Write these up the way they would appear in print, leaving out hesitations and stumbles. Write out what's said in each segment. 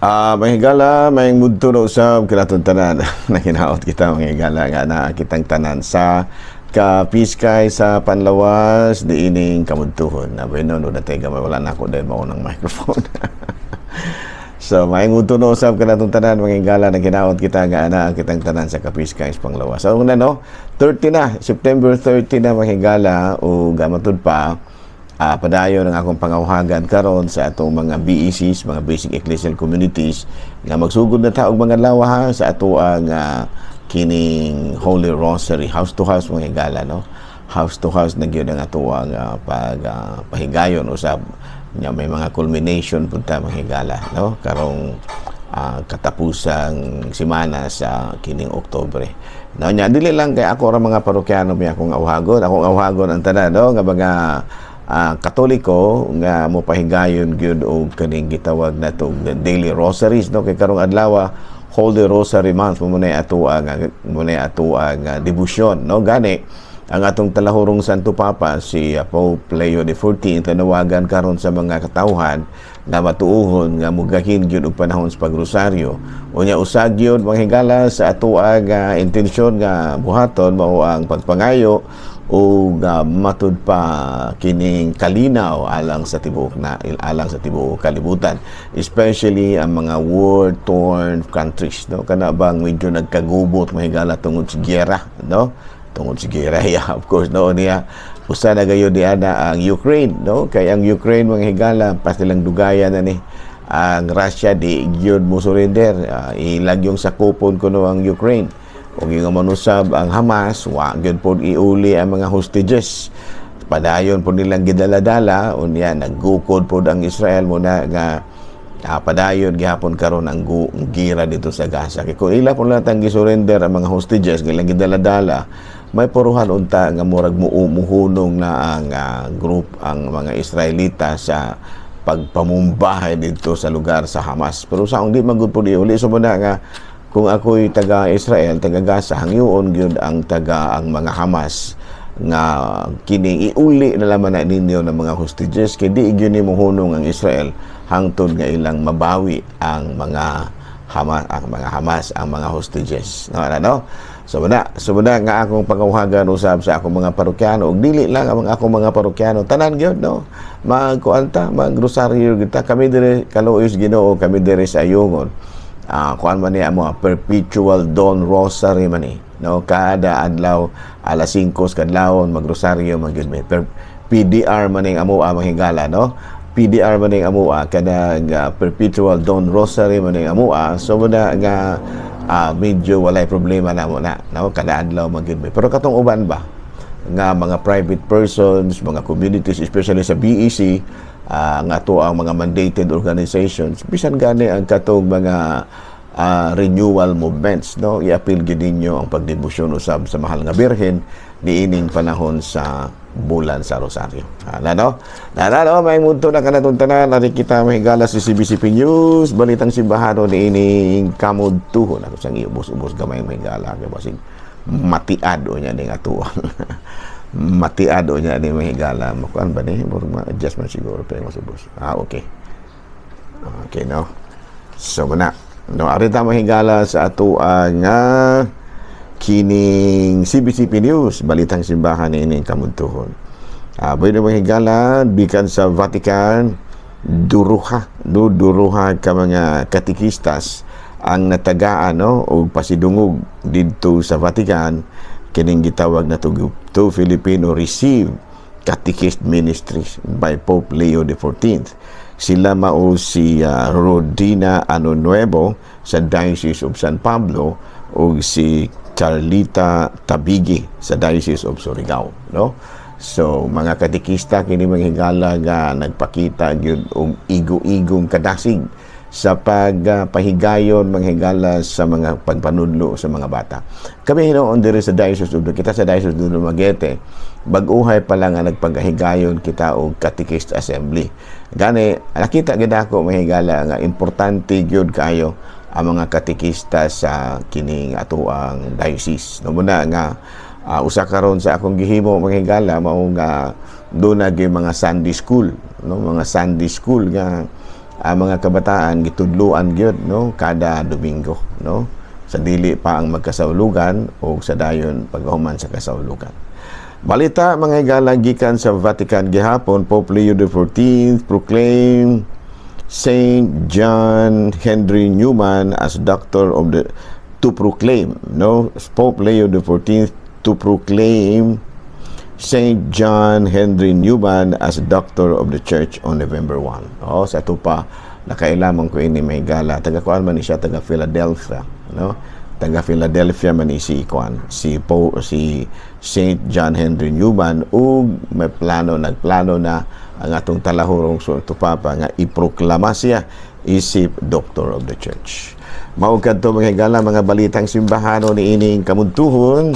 Mga higala, may mudto na usab kanatong tanan. Nahinaot kita, mga higala, nga naa kitang tanan sa kapiskay sa panlawas diining kamudtuhon. Na bueno, no natay gamay, wala na ako dahil mao ng microphone. So, may mudto na usab kanatong tanan, mga higala, naginaot kita nga naa kitang tanan sa kapiskay sa panglawas. So, na no, 30 na, September 30 na, mga higala, o matud pa, padayon ang akong pangawhagan karon sa atong mga BECs, mga Basic Ecclesial Communities, nga magsugod na ta og mga adlaw ha, sa ato ang kining Holy Rosary house to house, mga higala, no? House to house na gyud ang ato ang pag pahigayon usab nya. May mga culmination pud ta, mga higala, no, karong katapusang semana sa kining Oktubre, no? Nya dili lang kay ako ra, mga parokyano, may akong awhagon, akong awhagon ang tanan, no, nga mga Katoliko nga mopahigayon gyud og kaning gitawag nato daily rosaries, no, kay karong adlaw Holy Rosary Month mo na ato ang mo na ato ang debosyon, no? Gani ang atong talahurong Santo Papa, si Pope Leo XIV, tanawagan karon sa mga katawhan nga matuohon nga mugahin gyud og panahon sa pagrosaryo. Unya usa gyud, mga higala, sa ato ang intensyon nga buhaton mao ang pagpangayo o matud pa kining kalinaw alang sa tibuok na alang sa tibuok kalibutan, especially ang mga war torn countries, no, kana bang medyo nagkagubot, mga higala, tungod sa giyera, no, tungod sa giyera. Yeah, of course, no. Niya usa na gayon diana ang Ukraine, no, kay ang Ukraine, mga higala, pastilang dugayan na ni ang Russia, di gyud mo surrender. Ilagyong sakupon kuno ang Ukraine ug yung manusab ang Hamas, wa gyud pod iuli ang mga hostages, padayon po nilang gidala-dala. Unya naggukod pod ang Israel mo na nga padayon gihapon karon ang gira dito sa Gaza. Kay kung ila po lang tang gisurrender ang mga hostages nga ilang gidala-dala, may puruhan unta nga murag muhunong na ang group, ang mga Israelita sa pagpamumbahay dito sa lugar sa Hamas. Pero sa di man gud po iuli. So muna nga kung ako'y taga Israel, taga Gaza, hangyoon gyud ang taga ang mga Hamas nga kining iuli na laman na ninyo ng mga hostages, kay di gyud ni mohunong ang Israel hangtod nga ilang mabawi ang mga Hamas ang mga hostages, no? Ano, no? So muna nga akong pangawhagan usab sa akong mga parokyano ug dili lang ang akong mga parokyano, tanan gyud, no, magkuan ta, magrosaryo gyud ta. Kami dire, kaluoy sa Ginoo, kami dire sa Ayungon, kuan man niya mo, perpetual dawn rosary man ni, no? Kada adlaw alas 5 sa kadlawon magrosaryo man gyud mi. PDR man ning amo, ang higala, no? PDR man ning amo, kada perpetual dawn rosary man ning amo. So muna nga medyo walay problema na mo na, no? Kada adlaw man gyud mi. Pero katong uban ba nga mga private persons, mga communities, especially sa BEC, nga to ang mga mandated organizations, bisan gani ang katong mga renewal movements, no, iapil gyud ninyo ang pagdebosyon usab sa Mahal nga Birhen niining panahon sa bulan sa Rosaryo. Ana, no? Nana, no, may mundo na kanatong tanan, ari kita, mahigala, sa CBCP News, Balitang Simbahano niining kamudtuhon. Ako sang iubos-ubos gamay, mahigala, kay basig matiad o niya ning atuang. Matiad o niya ni, mahigala. Makuan ba ni? Murag ma-adjust man siguro pero mas ubos. Ah, okay. Okay, no? So, muna. No, ari ta, mahigala, sa atuang nga kining CBCP News, Balitang Simbahan niining kamudtuhon. Bueno, mga higala, bikan sa Vatican, duruha, no, duruha ka mga katikistas ang natagaan, no, og pasidungog didto sa Vatican kining gitawag na to Filipino receive catechist ministries by Pope Leo XIV. Sila mao si Rodina Ano Nuevo sa Diocese of San Pablo ug si Charlita Tabigi sa Diocese of Surigao, no? So mga katekista kini, mga higala, nga nagpakita gyud og igo-igong kadasig sa pagpahigayon, mga higala, sa mga pagpanudlo sa mga bata. Kami hinuon diri sa Diocese of kita sa Diocese of Dumaguete, bag-uhay pa lang nga nagpagahigayon kita og Catechist Assembly. Gani nakita gid ako, mga higala, nga importante gyud kaayo ang mga katekista sa kining atoang diocese. No, muna nga usa karon sa akong gihimo, mga higala, mao nga duna gyud mga Sunday school, no, mga Sunday school nga Ang mga kabataan gitudluan gyud, no, kada Domingo, no, sa dili pa ang magkasaulugan o sa dayon paghuman sa kasaulugan. Balita, mga higala, gikan sa Vatican gihapon, Pope Leo XIV proclaim Saint John Henry Newman as doctor of the to proclaim, no, Pope Leo XIV to proclaim Saint John Henry Newman as Doctor of the Church on November 1. Oh, sa ato pa nakailamang ko ini, mga higala. Taga kuan man ni siya, taga Philadelphia, no? Taga Philadelphia man ni si kuan, si Saint John Henry Newman ug may plano, nagplano na ang atong talahurong Santo Papa nga iproklama siya isip Doctor of the Church. Mao kadto, mga higala, mga balitang simbahano ni ining kamuntuhon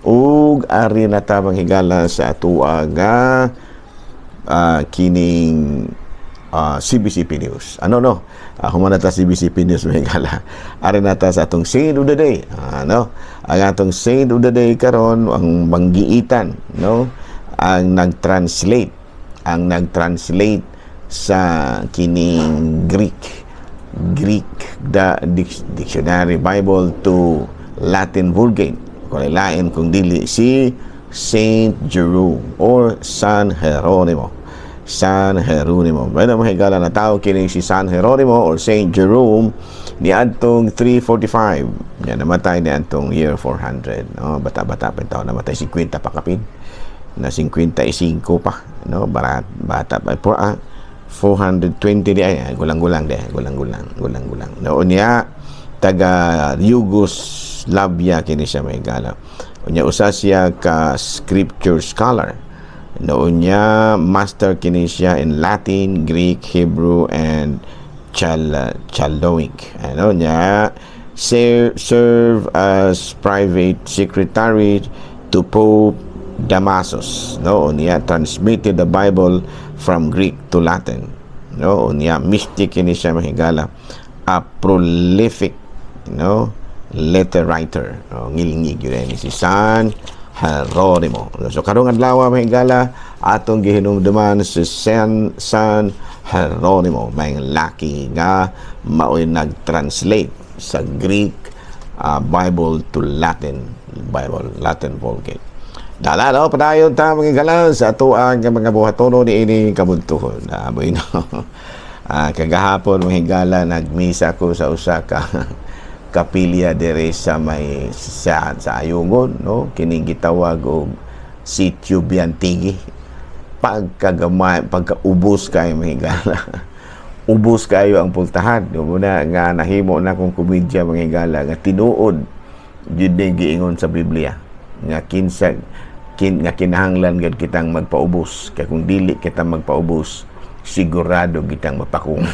ug ari na ta, mga higala, sa atoa nga kining CBCP News. Ano, no? Human na ta CBCP News, mga higala. Ari na ta sa atong Saint of the Day. Ano? Ang atong Saint of the Day karon ang manggiitan, no? Ang nag-translate sa kining Greek the dictionary Bible to Latin Vulgate. Kung lain kung dili si Saint Jerome or San Jeronimo. San Jeronimo. Bueno, mga higala, na tao kini si San Jeronimo or Saint Jerome ni adtong 345. Yan, namatay ni adtong year 400. No, bata-bata pa tawo namatay, 50 pa kapin. Na 55 pa, no, barat bata pa. 420 di ay gulang-gulang di, gulang-gulang, gulang-gulang. No, unya taga Yugoslavia kini siya, mga higala. Unya usa siya ka scripture scholar. No, unya master kini siya in Latin, Greek, Hebrew and Chaldoic. Ano niya serve as private secretary to Pope Damasus. No, unya transmitted the Bible from Greek to Latin. No, unya mystic kini siya, mga higala. A prolific, no, letter writer. No, ngilingig yun ni si San Jeronimo. So karong adlaw, mga higala, atong gihinumduman si San Jeronimo, may laki nga mao'y nag-translate sa Greek Bible to Latin Bible, Latin Vulgate. Dala, no, padayon ta, mga higala, sa atoang mga buhatono ni ini kabuntuhon. Na bueno. Kagahapon, mga higala, nagmisa ko sa usa ka kapilya diri sa may sa Ayungon, no, kining gitawag og Sitio Biantigi. Pagkagamay, pagkaubos kayo, mga higala, ubos kayo ang pultahan, no, muna nga nahimo na kong komedya, mga higala, nga tinuod jud ni giingon sa Biblia nga kinsa nga kinahanglan gid kitang magpaubos, kay kung dili kita magpaubos, sigurado kitang mapakong.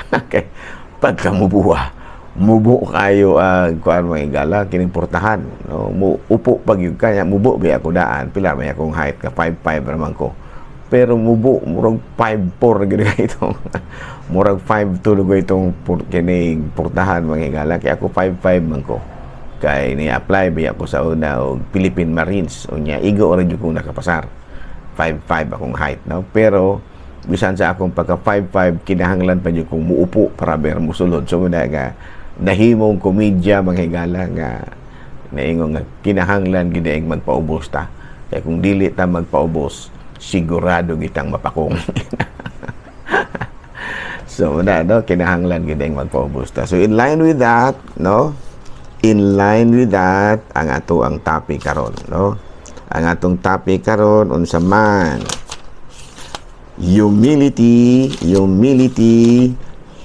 Okay, pagka mubuha mubo kayo ang kuan, mga higala, kining portahan, no, mu upo pag yun kanya mubo ba ako daan. Pila may akong height ka? 5'5 naman ko, pero mubo murag 5'4 gid itong, murag 5'2 lugo itong kining portahan, mga higala, kay ako 5'5 man ko, kay ni apply ba ako sa una og Philippine Marines. Unya igo ra jud kong nakapasar. 5'5 akong height, no, pero bisan sa akong pagka 5'5, kinahanglan pa jud kong muupo para ber musulod. So muna nga nahimong komedya, mga higala, nga naingon nga kinahanglan gid ang magpaubos ta, kay kung dili ta magpaubos, sigurado gitang mapakong. So na, no, kinahanglan gid ang magpaubos ta. So in line with that, no, in line with that ang ato ang topic karon, no. Ang atong topic karon unsa man? Humility, humility,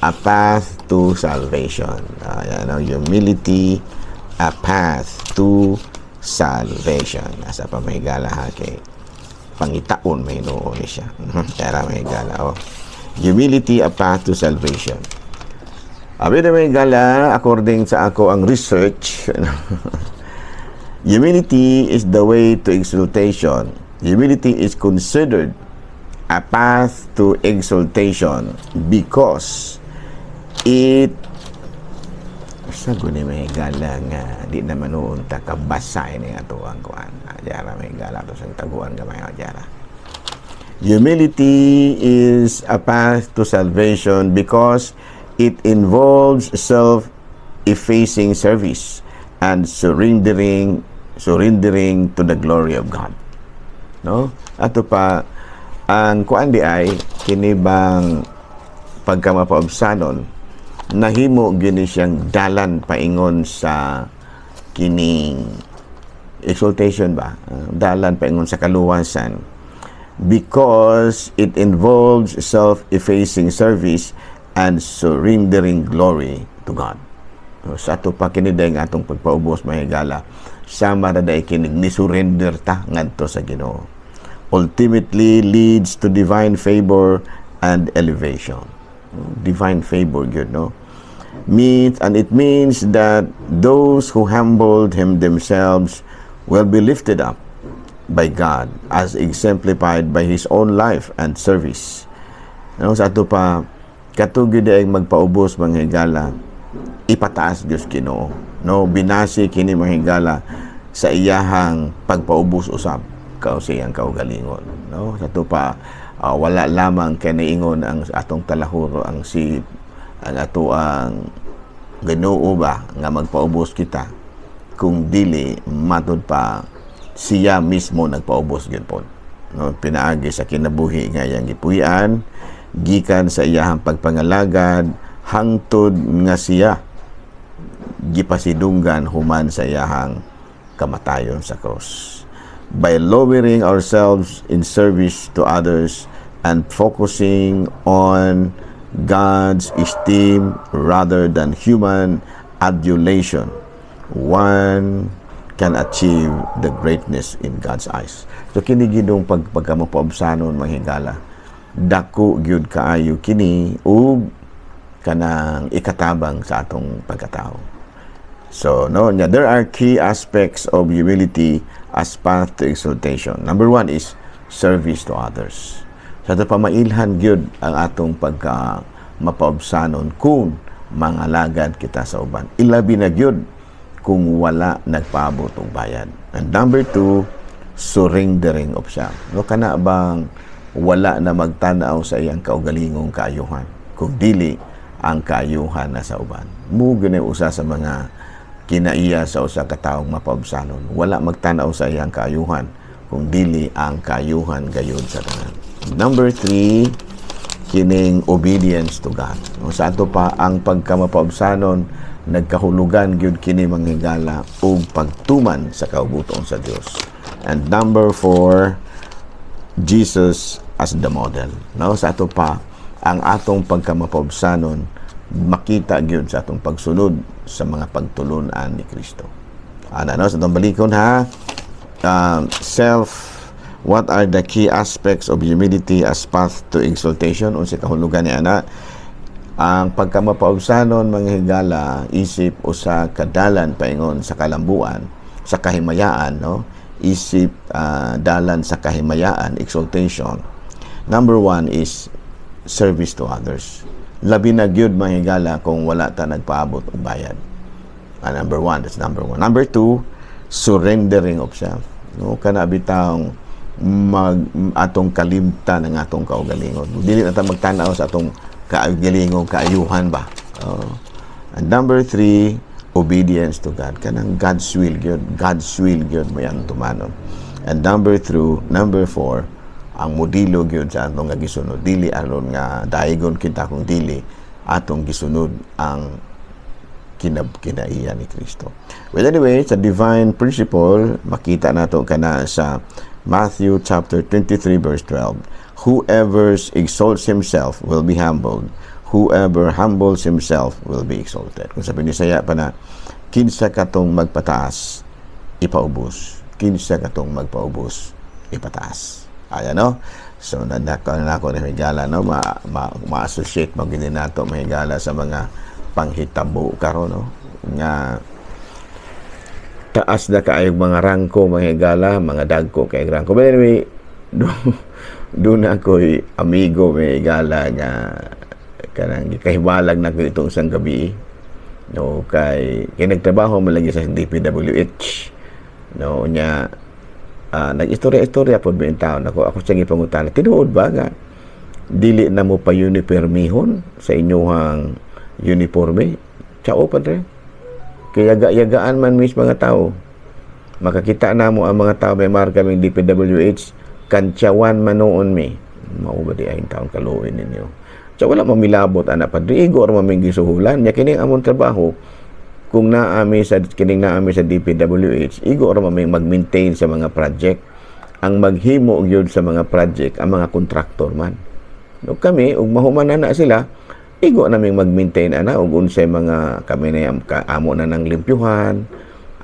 a path to salvation. Ayan, no? Humility, a path to salvation. Nasa pa, mga higala, ha, kay pangitaon may ni siya. Kaya mga higala, oh. Humility, a path to salvation. Abi na, mga higala, according sa ako ang research, humility is the way to exaltation. Humility is considered a path to exaltation because it sa guni, mga higala, nga di naman noon ta kabasa ini ato ang kuan. Jara, mga higala, to sa taguan gamay, jara. Humility is a path to salvation because it involves self-effacing service and surrendering to the glory of God. No? Ato pa ang kuan di ay kini bang pagka mapaubsanon, nahimo gini siyang dalan paingon sa kining exaltation ba? Dalan paingon sa kaluwasan because it involves self-effacing service and surrendering glory to God. So, sa ato pa kini day nga atong pagpaubos, mga higala, sama ra day kinig ni surrender ta ngadto sa Ginoo. Ultimately leads to divine favor and elevation. Divine favor gyud, no? Means and it means that those who humbled him themselves will be lifted up by God as exemplified by his own life and service. No, sa ato pa kato gyud ay magpaubos, mga higala, ipataas Dios Ginoo. No, binasi kini, mga higala, sa iyahang pagpaubos usab kao sa iyang kaugalingon. No, sa ato pa wala lamang kay niingon ang atong talahuro ang si ang ato ang Ginoo ba nga magpaubos kita, kung dili matud pa siya mismo nagpaubos gyud pod, no, pinaagi sa kinabuhi nga iyang gipuy-an gikan sa iyahang pagpangalagad hangtod nga siya gipasidunggan human sa iyahang kamatayon sa cross. By lowering ourselves in service to others and focusing on God's esteem rather than human adulation, one can achieve the greatness in God's eyes. So kini gidong pag pagka mapaubsanon, mga higala, dako gyud kaayo kini ug kanang ikatabang sa atong pagkatao. So, no, nya, there are key aspects of humility as path to exaltation. Number one is service to others. Sa ato pa mailhan gyud ang atong pagka mapaubsanon kung mangalagad kita sa uban. Ilabi na gyud kung wala nagpaabot og bayad. And number two, surrendering of self. No, kana bang wala na magtanaw sa iyang kaugalingong kaayuhan, kung dili ang kaayuhan na sa uban. Mo gyud usa sa mga kinaiya sa usa ka taong mapaubsanon. Wala magtanaw sa iyang kaayuhan, kung dili ang kaayuhan gayud sa tanan. Number three, kining obedience to God. No, sa ato pa ang pagkamapaubsanon nagkahulugan gyud kini, mga higala, og pagtuman sa kaubuton sa Dios. And number four, Jesus as the model. No, sa ato pa ang atong pagkamapaubsanon makita gyud sa atong pagsunod sa mga pagtulun-an ni Kristo. Ana, no, sa atong balikon ha, self what are the key aspects of humility as path to exaltation? Unsa kahulugan ni ana? Ang pagkamapaubsanon, mga higala, isip usa ka dalan paingon sa kalambuan, sa kahimayaan, no, isip dalan sa kahimayaan, exaltation. Number one is service to others, labi na gyud, mga higala, kung wala ta nagpaabot og bayad. Number one, that's number one. Number two, surrendering of self, no, kana bitang mag atong kalimtan ang atong kaugalingon, dili na ta magtan-aw sa atong kaugalingong kaayuhan ba. Oh. And number three, obedience to God. Kanang God's will gyud, God's will gyud mo yang tumanon. And number four, ang modelo gyud sa atong nga gisunod, dili aron nga daigon kita, kung dili atong gisunod ang kinaiya ni Kristo. Well, anyway, sa divine principle, makita nato kana sa Matthew chapter 23 verse 12. "Whoever exalts himself will be humbled. Whoever humbles himself will be exalted." Kung sa Binisaya pa na, kinsa katong magpataas, ipaubos. Kinsa katong magpaubos, ipataas. Ayan, no? So, nanako na ako na higala, no? Ma-associate mo gini nato, mahigala, sa mga panghitabo karon, no? Nga taas na kaayong mga rangko, mga higala, mga dagko kay rangko. But anyway, doon ako'y amigo, mga higala, nga kanang gikahibalag na ko itong isang gabi, no, kay nagtrabaho man lagi sa DPWH, no, nya. Nag-istorya-istorya po ba yung taon ako, ako siyang ipangutana, tinuod ba nga dili na mo pa uniformihon sa inyong uniforme? Chao, padre. Kaya yaga-yagaan man mis mga tao. Makakita na mo ang mga tao may marka ming DPWH, kantyawan man noon mi. Mao ba di ay taon kaluoy ninyo. So wala mamilabot ana, padre, igo or maming gisuhulan. Nya kining among trabaho kung naami sa kining naami sa DPWH, igo or maming mag-maintain sa mga project. Ang maghimo gyud sa mga project ang mga kontraktor man. No, kami ug mahuman na na sila, igo naming mag-maintain ana ug unsay mga kami na ka, amo na ng limpyuhan,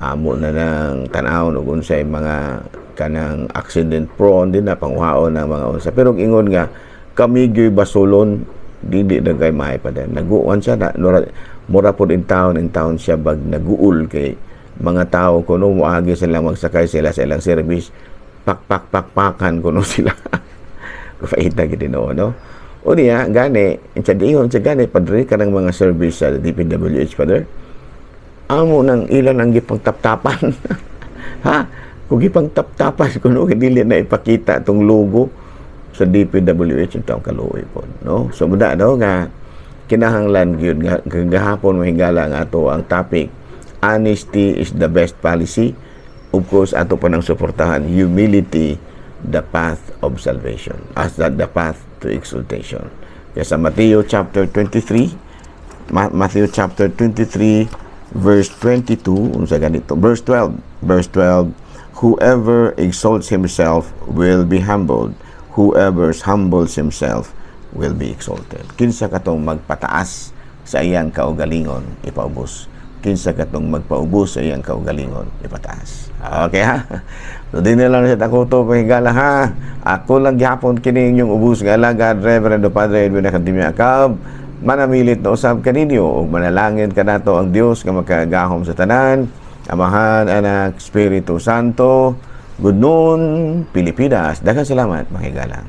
amo na ng tan-awon ug unsay mga kanang accident prone din na panguhaon ng mga unsa. Pero ingon nga kami gyoy basulon, dili na kay maay pa din. Naguan siya na mura, mura pod in town siya bag naguol kay mga tao kuno moagi sila, magsakay sila sa ilang service, pak pak pak pakan kuno sila. Kafaita gid no, no? O niya, gani, sa diingon sa gani, padre, kanang mga service sa DPWH, padre, amo nang ilan ang gipangtaptapan. Ha? Kung gipangtaptapan kuno, dili na ipakita itong logo sa DPWH yung taong kaluoy po. No? So, muda, no, nga, kinahanglan gyud nga gahapon, mahigala, nga ato ang topic, honesty is the best policy. Of course, ato pa nang suportahan humility, the path of salvation, as that the path to exaltation. Kaya sa Matthew chapter 23, Matthew chapter 23 verse 22, unsa ganito, verse 12, verse 12, "Whoever exalts himself will be humbled, whoever humbles himself will be exalted." Kinsa katong magpataas sa iyang kaugalingon, ipaubos. Kinsa katong magpaubos sa iyang kaugalingon, ipataas. Okay ha? So di na lang sa ako to pahigala ha. Ako lang gihapon kini inyong ubos nga alagad, Reverendo Padre Edwin Academia Acab. Manamilit na usab kaninyo ug manalangin kanato ang Dios nga makagahom sa tanan, Amahan, Anak, Espiritu Santo. Good noon, Pilipinas. Daghang salamat, mga higala.